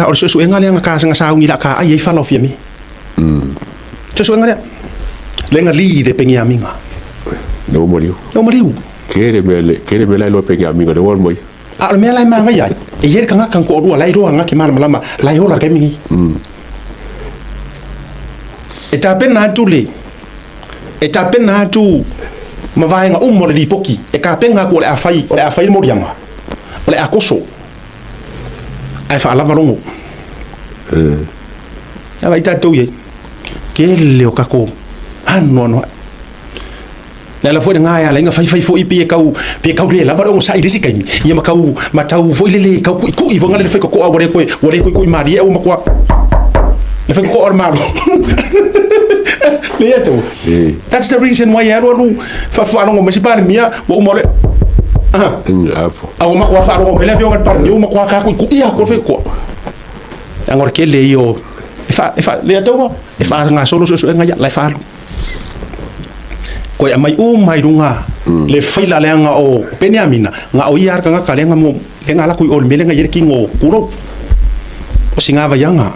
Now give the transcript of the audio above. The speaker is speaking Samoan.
O le suesuega lea na ka na sauni la ka ai ai fala o Fiame. Suesuega lea. Le na li le Peniamina. Le ua maliu. Le ua maliu. Tele mea le tele mea la iloa Peniamina le ua mai. A o le mea la e magaia ai, e i ai le tagata na toalua la e iloa na te malamalama la e ola i le taimi nei. E tapena atu le e tapena atu ma vaega uma o le lipoti e tapena atu o le a fai o le a fai le moliaga o le a toso ae faalava logo. A vai tatou i ai tele o tatou anoanoai. Le ala foi lena e ala ai ona faifai foi pe tau pe tau le lava le onosai i le isi taimi, ia ma tau ma tau foi lele tau kuikui foi le faitotoa ua le toe ua le kuikui malie ua matua le faitotoa o le Malo. Le ia tau. That's the reason why e alu alu faalogo mai si Palemia ua uma le Apo. A ua matua faalogo mai le afioga i le Palemia ua matua takuikui atu le faitotoa. Leaga o le tele ia o e fa e fa le tau e faagasolo suesuega ia la e faaalu. Koe aumai uma i luga le faila leaga o Peniamina, na o ia lava le tagata lea na mo, lea na alu atu i o i le mea lea na i ai le tino o Kulou, o Sigavaiaga.